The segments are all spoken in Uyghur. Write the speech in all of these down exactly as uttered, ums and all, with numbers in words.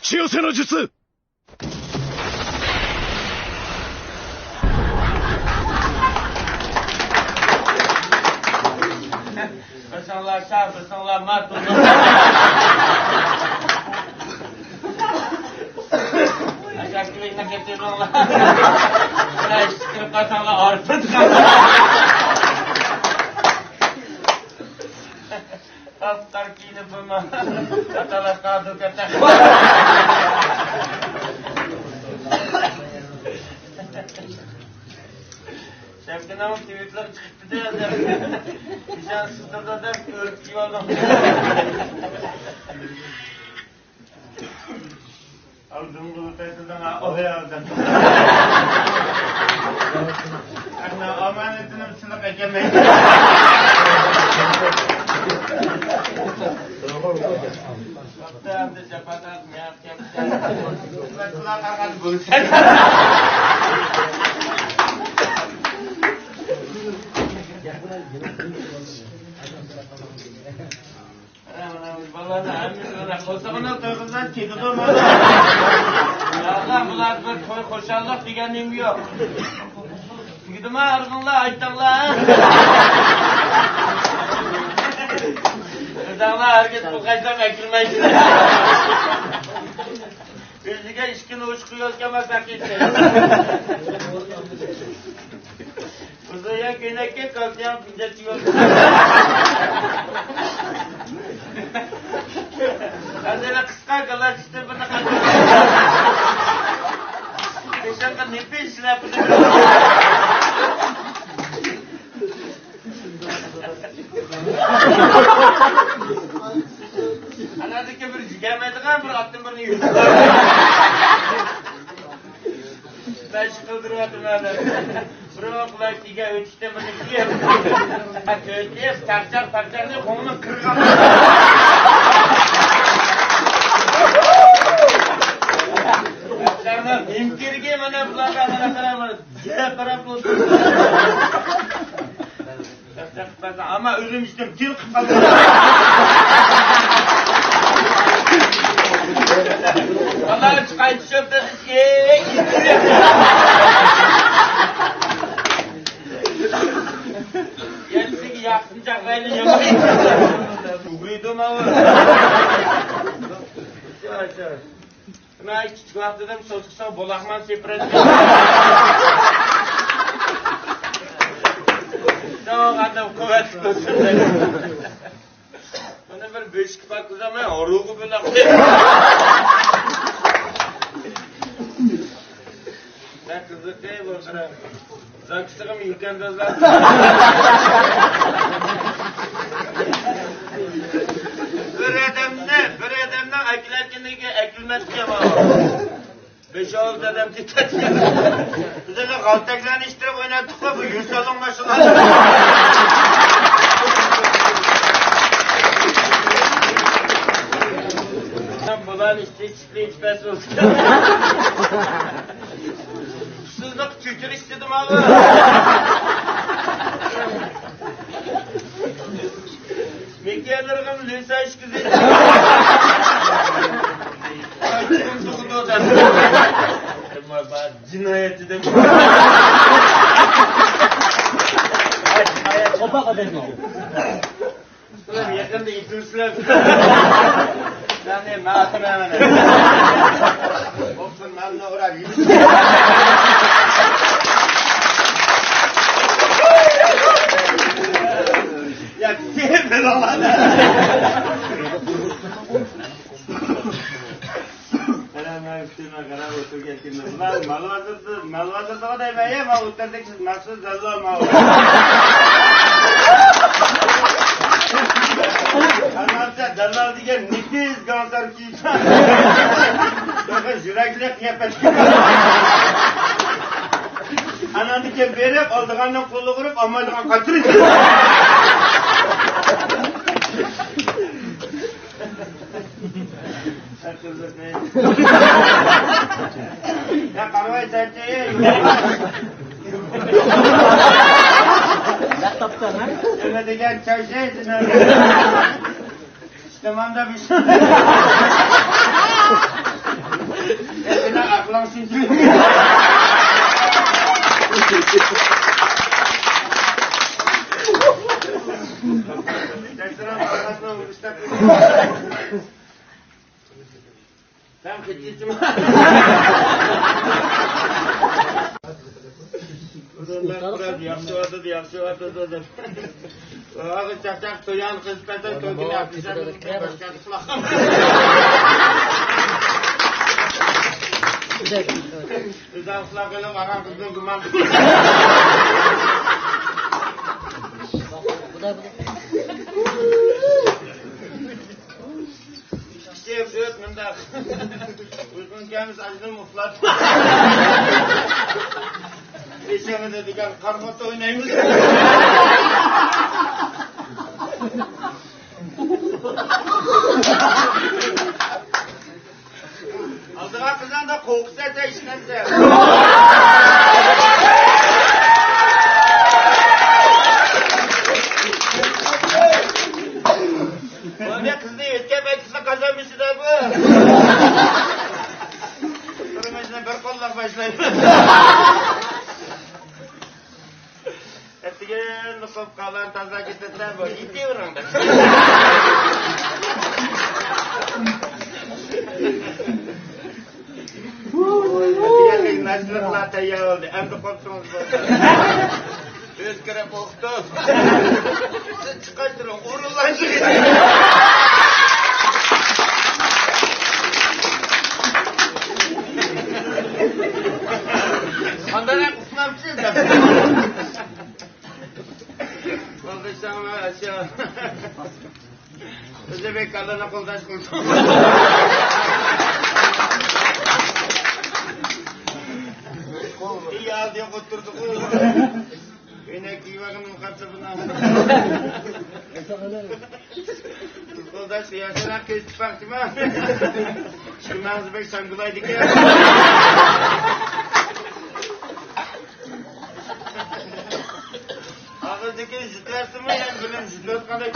血寄せの術。 بىرسىڭلار شاھ، بىرسىڭلار مات. ئاشاكىلىكنى كەچۈرۈڭلار. بىرەر ئىش چىقىرىپ قالساڭلار ئارتۇق. قاپقارا كىيىنىپ بولما. چاتالاشقا دۇكەتتە. شەۋكىنىڭ تىۋىتلىرى چىقىپتۇ دەپ. پېشانىسى سىزدۇرىدۇ دەپ ئۆرۈپ كىيىۋالدىم. ئالدىمغا ئۆتەيدىغان ئويالدىم. ئەمما ئامانىتىنىڭ سىلىق ئەكەلمەيدۇ. ئەمدى جاپا تارتىپ مېڭىپ كەپسەن. خىزمەتچىلەر قارىغان بولسا. بالىلارنىڭ ھەممىسى مانا قورسىقىنى تويغۇزغان كېتىدۇ مانا. ياق، بۇلار بىر توي خۇشاللىق دېگەن نېمە يوق. تۈگىدىما ئارغىڭلار، ئايتاڭلار. داداڭلار ھەرگىز بۇ قايساڭ ئەكىلمەيسىلەر. ئۆزىگە ئىككى نوچى قويۇۋەتكەن بار پەقىر. ئۇزۇن يا كۆينەككە كالتىياڭ پىنجەتچى يول. ھازىر قىسقا كالا چۈشتى بۇنى قاتتىق. پېشانغا نېپىز ئىشلەپ. ئانادىكى بىر يۈگەلمەيدىغان بىر ئاتتىن بىرنى يۈگۈرۈپ. مەشىق قىلدۇرۇۋاتىمەن. بىر ۋاقىتلار كىيگەن ئۆتۈكتىن بىرنى كىيىپ، تۆتىيىپ، تاقچاق، تاقچاقنى قوڭنىڭ قىرغان. نېمە كېرىكى مانا بۇلارغا، مانا قاراڭ، مانا جىق قاراپ ئولتۇرۇپ. ئەمما ئۆزۈم ئىچتىم، تىل قىپ قالدىم. بالىلار قايتىشىپ، يەنە سىزگە ياقسىنچاق مەيلى يامان. ئۇگرىدۇ ماۋۇ. مەن كىچىك ۋاقتىدىن سوزۇقسان بولاقمان سېپىرەتتىم. ساغ ئادەم قۇۋۋەتلىك بولسۇن. مانا بىر بۆشۈككە پاكىزامەن، ھارۇغا بۆلەق. نە قىزىقى بۇ قارا. زاكىسىغىمۇ يېتەندازلار. بىر ئادەمنى، بىر ئادەمنىڭ ئەكلەتكىنىگە ئەكلىمەتكەن. بەش-ئالتە ئادەم كېتەتتى. بىز ئەنە غالتەكلەرنى ئىشتىرىپ ئويناتتۇقلا، بۇ يۈرسالىڭ ماشىنا. بۇلارنى ئىشتى ئىشتى ئىشتى. سىزنىڭ چۆچۈرە ئىشتىدىمۇ؟ مېكىيەلىرىڭىز لۈسە ئىشكىزى. جىنايەتچى دەپ. قوپاق ئادەم. يېقىندا ئېتىلسىلەر. يەنى ماتىمەن. بولسۇن، مەنمۇ ئۇرار. يا، كېيىن مېنى ئالار. قاراڭ، مەن ئۈستىمە قاراپ ئولتۇرغان كىمدۇر؟ بۇلار مال بازىرىدا، مال بازىرىدا دەيمەن، يا، ماۋۇ ئوتتۇرىدىكى مەخسۇس دەللال ماۋۇ. ئانامچە دەللال دېگەن نېپىز گاڭسار كىيىم. بىر خىل يۈرەكلىك قىياپەت. ئاناندىن كېيىن بېرىپ، ئالىدىغاننىڭ قولىغا ئۇرۇپ، ئالمايدىغان قايتۇرۇپ. يا قارىۋاي، سەنچى. نېمە دېگەن چاۋشى، نېمە دېگەن. ئىشتىماندا بىر تام خېتىچىما؟ ياخشى ئاتىدۇ، ياخشى ئاتىدۇ دەپ. ھازىر چاقچاق تويان قىلىپ بەرسەم، توي كۈنى ئاپرېشن قىلىپ باشقا قىلىپ. بىز ئاپرېشن قىلىپ ئاران قىزنى گۇمان قىلىپ. ئىككى ئۆت مۇنداق. ئۇيقۇڭ كەلمىسە ئاجرىم ئۇخلاپ. پېشەنبىدە دېگەن قارىماتا ئوينايمىز. ئالدىغا قىزاندا قوقۇسا ئىشلەنسە. بۇنى قىزنى ئۆتكەن پەيتىسىدە قازانمىسىدا بۇ. بىر مەشنە بىر قوللاپ باشلايمىز. ئەتىگەن قوپقانلار تازا كېتىدىلەر بۇ. يېتىۋېرىڭ دەپ. ئەتىگەنلىك ناشتىلىقلار تەييار بولدى. ئەمدى قوپسىڭىز بولدى. ئۆز كىرىپ ئوقۇتۇپ. سىز چىقارتۇرۇڭ، ئورۇنلاشتۇرۇڭ. قانداق ئۇخلامسىز دەپ. قولداشلارغا ئاشۇ ئۆزبېك كاللىنى قولداش قىلدۇق. ئىي، ئالدى يوق ئولتۇردۇق. ئۆينەك كىيىۋالغىنىم قارىسا بۇنى. قولداش ياشاراق كېسىپ باقتىما؟ ئىككى مەڭزى بەك ساڭگىلايدىكەن. ئاغزىدىكى يۈتەرسىمۇ يەنە بىلىم يۈتۈۋاتقاندەك.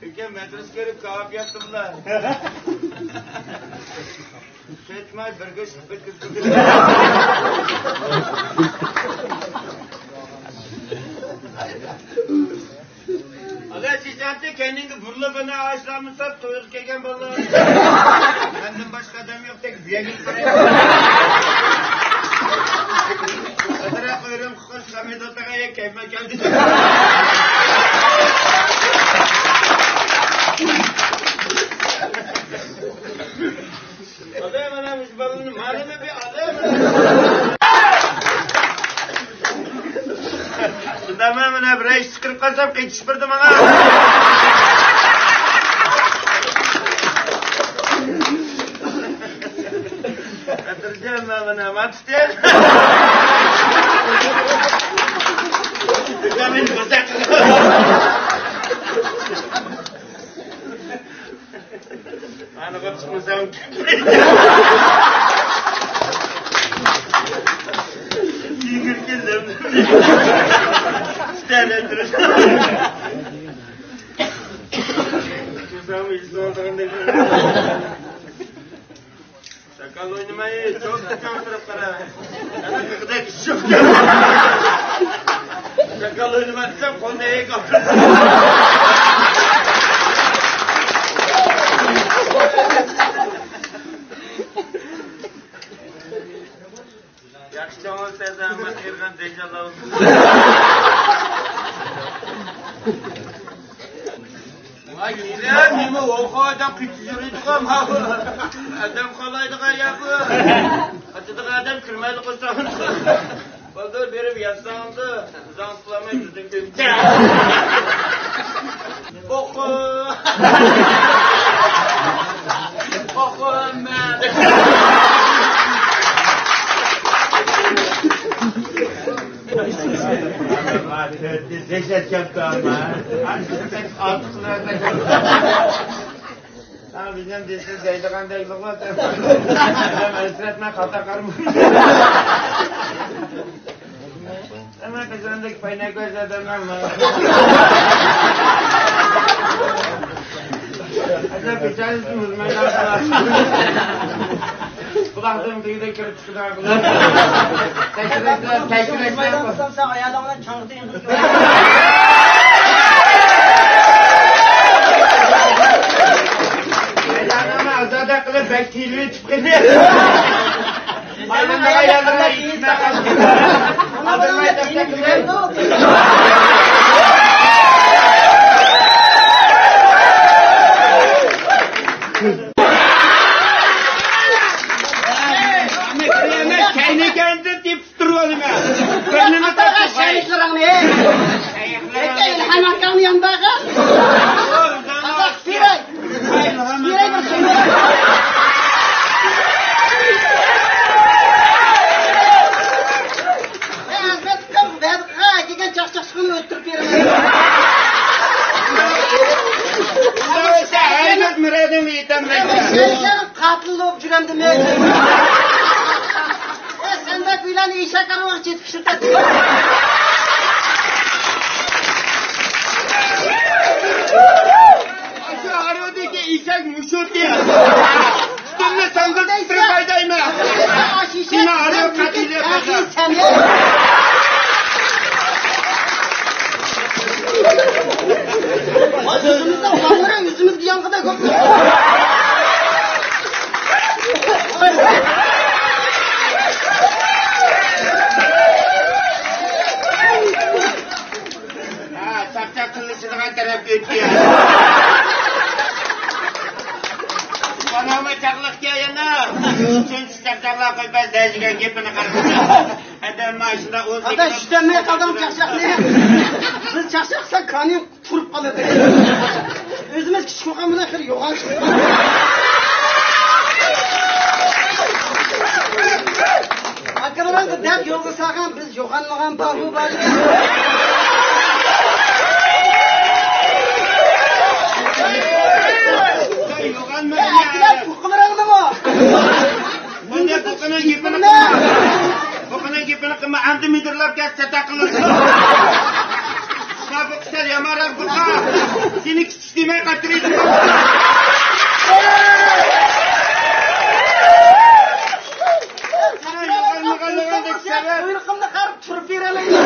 ئۆكەم مەدرىسە كىرىپ كاۋاپ يەپتىملا. قېتماي بىر گۆش بىر كۈز. ئالا چېچەنتى كەينىڭگە بۇرۇلۇپ ئەنە ئاشلارمۇ ساپ تويغا كەلگەن بالىلار. مەندىن باشقا ئادەم يوق. شۇنداقمۇ مانا بىر ئىش چىقىرىپ قالسام قېچىش بېرىدۇ ماڭا. خاتىرجەم مانا. ئانىغا چىقمىسام. يۈگۈرگەن. چىقمىسام، ھېچ بولمىغاندەك. شاكال ئوينىماي، چوڭ تۇرۇپ قارا. ئەنە قىلغۇدەك ئىش يوق. شاكال ئوينىماي دېسەم، قولنى ئېگىپ. ياخشى چوڭ سەزەمەت يۈرگەن دەججاللار. ۋاي، يېرەم نېمە، ئوخۇ ئادەم قېچىپ يۈرىدىغان، ئادەم قالايدىغان يا بۇ. قاچىدىغان ئادەم كىرمەيلا قويساڭ. بالدۇر بېرىپ ياتساڭدا، زاڭ قىلالماي بىزدىن كۆپ. ئوخۇ. ئوخۇ، مەن. دەھشەت كەپتۇ ئەمما. ھە، بىزنىڭ دېسە دەيدىغان دەيدىغۇ. ھەسرەتمەن خاتا قارىما. ئەمما بىز ئەمدى پايناك ئۆز ئادەملەر. ئەجەب بىچارىسى مۇزمايدىغان قۇلاق. قۇلاقنىڭ تېگىدە كىرىپ چىقىدىغان قۇلاق. تەكشۈرەكلەر، تەكشۈرەكلەر. مۇزمايدىغان بولسام سەن ئايالىڭ بىلەن چاڭ تېڭىپ ئۆتۈۋەر. ئايالىڭنى ئازادە قىلىپ بەك تىيىلىۋېتىپ قېلىپ. كەينىكەندىن تېپىپ تۇرۇۋالىمەن. بىرنېمە تاپماي. شەيخلىرىڭنى. ئىلھام ئاكاڭنى يانداغا. سىرەي. سىرەي بىر سۆيۈم. ئەي، ئەزمەت ئۇكام، بەدىغا كەلگەن چاقچاقچىقىنى ئۆلتۈرۈپ بېرىمەن. ھەرگىز مۇرادىمغا يېتەلمەيمەن. شەيخلەرنىڭ قاتىلى بولۇپ جۈرەمدىمەن. ئە، سەندەك ئۆيلەرنى ئىشاكارنىڭ چېتىپ ئىشلىتەتتى. شۇ ئارىدىكى ئېشەك مۇشۇ. تۈتۈننى ساڭگىلدىن تۇتۇپ ھەيدەيمەن. سېنى ئارىغا قاتىيلىپ. ئۆزىمىزنىڭ ئۇلانلىرى ئۆزىمىزگە يانغىدەك بولۇپ. ھە، چاقچاق قىلىشىدىغان تەرەپكە ئۆتتى. ئانامۇ چاقلىقكەن يەنە. شۇنچە چاقچاقلاپ قويۇپ، بەس دەيدىغان گېپىنى قارىسا. ئادەم ماشىنا ئۇ ئادا ئىشلەنمەي قالدىم چاقچاقنى. بىز چاقچاق قىلساق كانىيىم تۇرۇپ قالىدۇ. ئۆزىمىز كىچىك بولغان بىلەن خېلى يوغان چىقتى. ئاكىلىرىڭ دەپ يولغا سالغان بىز يوغانمىغان بارمۇ بار. يوغانمىغان. ئاكىلار ئۇقۇلىرىڭنىمۇ؟ بۇنداق بۇقىنىڭ گېپىنى قىلما. بۇقىنىڭ گېپىنى قىلما، ئەمدى مىدىرلاپ كەتسە چاتاق قىلىرسەن. ما بۇقا سەل يامانراق بۇقا. سېنى كىچىك دېمەي قايتۇرۇۋېتىمەن. سېنىڭ يوغانمىغانلىقىڭدىن سەۋەب. قۇيرۇقۇمنى قارىپ تۇرۇپ بېرەلەيمەن.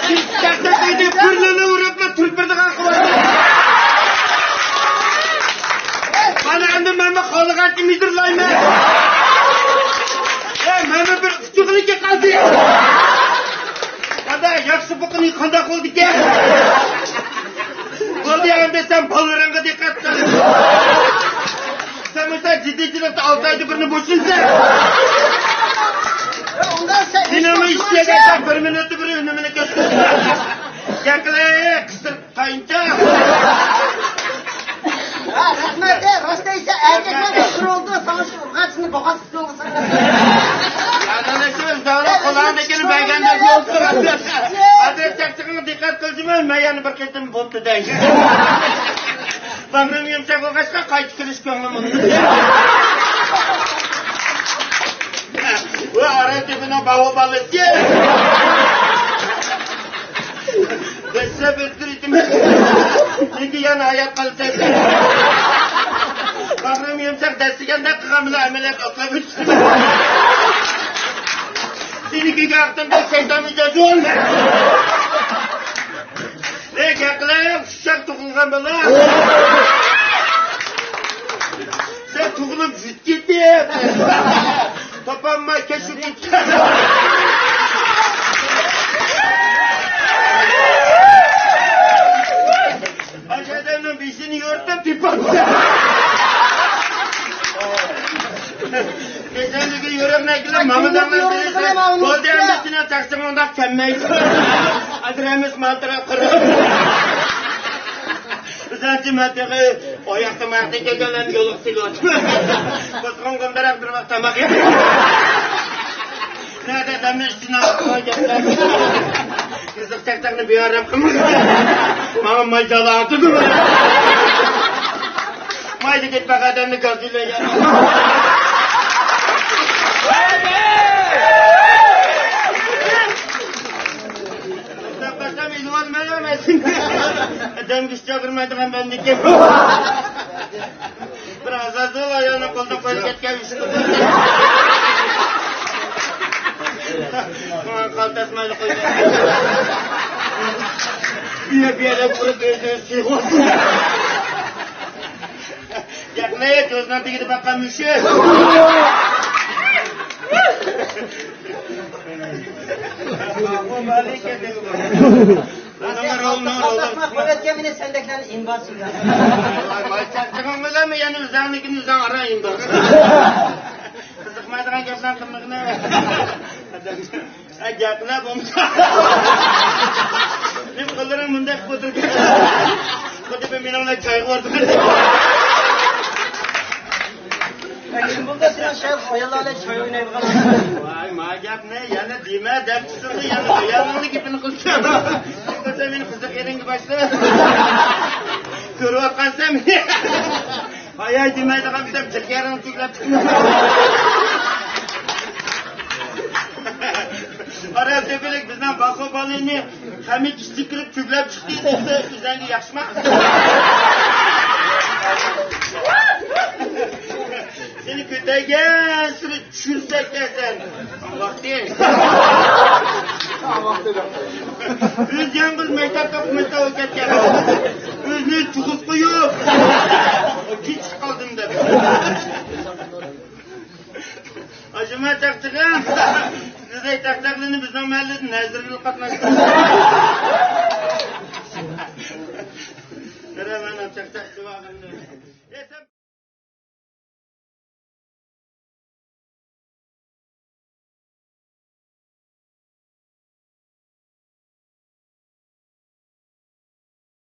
ئىككى تەختە دېدى، بىرلىنى ئۇرۇپلا تۇرۇپ بېرىدىغان قىلىۋالدى. مانا ئەمدى مەنمۇ خالىغانچە مىدىرلايمەن. ئەي، مەنمۇ بىر ئۇچۇقلۇقى قالدى. ئادا، ياخشى بۇقىنى قانداق بولدىكەن؟ بولدى، ئەمدى سەن بالىلىرىڭغا دىققەت قىل. سەن بولسا جىددىيچىلىكتە ئالتە ئايدا بىرنى بوشىسەن. سېنىڭمۇ ئىشلىگەنسەن بىر مىنۇتتا بىر ئۈنۈمىنى كۆرسىتىسەن. ياقلىق، قىزىق قاينىچا. ھە، رەھمەت، ئە، راست دەيسەن، ئەركەكلەر مەشھۇر بولدى، ساڭا شۇ ئۇرغاچنى بوغاز ئۈستىگە ئالساڭ. ئادەملەر شۇ ئىزداۋۇلۇق قولىغىڭدىكىنى بەرگەندەك بولۇپ تۇرۇپتۇ. ھازىر چاقچىقىڭغا دىققەت قىلدىمەن، مەن يەنە بىر قېتىم بوپتۇ دەي. باغرىم يۇمشاق بولغاچقا قايتا كېلىش كۆڭلۈم ئۇنىمىدى. ۋە ئارا تېپىنىڭ باۋۇ بالىسى. دەسسەپ ئۆلتۈرۈۋېتىمەن. چۈنكى يەنە ھايات قالىسەن. باغرىم يۇمشاق دەسسىگەندەك قىلغان بىلەن ئەمەلىيەت ئاتلاپ ئۆتتۈم. سېنىڭكىگە ئاقتىم دەپ شەيتان مىجەزى بولما. ئەي، گەپ قىلىڭ، ئۇششاق تۇغۇلغان بالا. سەن تۇغۇلۇپ زىت كېتىپ، تاپالماي كەچۈرۈپ كېتىپ. ئاشۇ ئادەمنىڭ بېشىنى يورۇتۇپ تېپىپتۇ. كېسەللىكى يۈرەكنى ئەكېلىپ، ماڭىدىغان بولدى، ئەمدى سېنىڭ چاقچىقىڭ ئۇنداق كەلمەيدۇ. ئادرەمىس مالتىراپ قىرىپ. بىزەنچە مەن تېخى ئاياقتا مەقسەتكە كەلگەنلەرنى يولغا سېلىۋاتىمەن. قوزغىڭ قونداراق بىر ۋاق تاماق يەپ. نەدە دەملىشىشنى ئاڭلاپ قويغانلار. قىزىق چاقچاقنى بىئارام قىلمىغىن. ماڭا ماي جالا ئاتىدۇ. مايدا كەتمەك ئادەمنى گازىلەيدۇ. ئۇنداق قىلسام ئېلىۋالمايمەن. ئادەمگە ئىش چاقىرمايدىغان بەندىكەن. بىر ئازازۇل ئايالنىڭ قولىدىن قويۇپ كەتكەن ئىش قىلدى. ماڭا قالتاسمايلا قويدى. بىيە بىيەدە تۇرۇپ ئۆزىنى سىغىۋاتىدۇ. گەپنى كۆزنىڭ تېگىدە باققان مۈشۈك. قويۇۋەتكەن مېنى سەندەكلەرنى ئىمباسىزلار. ۋاي، ۋاي، چاقچىقىڭ بىلەنمۇ يەنە ئۆزۈڭنىڭكىنى ئۆزۈڭ ئاران ئىمباس. قىزىقمايدىغان گەپلەرنى قىلمىغىنە. ئە، گەپلەر بولمىسا. نېمە قوللىرىڭ مۇنداق قىلىپ ئولتۇرۇپ. خۇددى بىر مېنىڭ بىلەن چايغا ئولتۇرغان. بۇندا سېنىڭ شەيخ ئاياللار بىلەن چاي ئوينايدىغان. ۋاي، ما گەپنى يەنە دېمە دەپ چىقسىڭدۇ، يەنە ئايالىڭنىڭ گېپىنى قىلسا. قىلسا مېنى قىزىق يېرىڭگە باشلا. كۆرۈۋاتقانسەن مېنى. ھاياي دېمەيدىغان بىسەم جىق يېرىڭنى تۈگلەپ چىقىمەن. ئارا تۆپىلىك بىزنىڭ باخۇ بالىنى خەمىت ئىچىگە كىرىپ تۈگلەپ چىقتى دېسە ئۆزەڭگە ياخشىما؟ سېنى كۆتەيگەنسېرى چۈشۈرسەك دەيسەن. ۋاقتى. ئۆزى يالغۇز مەكتەپكە ئوقۇمىسا ئۇ كەتكەن. ئۆزىنى چۇقۇپ قويۇپ. كېچىكىپ قالدىم دەپ. ئاجىما تەختىغىم. سىزدەك تەختەكلىنى بىزنىڭ مەھەللىدە نەزىرگىلا قاتناشتۇرىدۇ.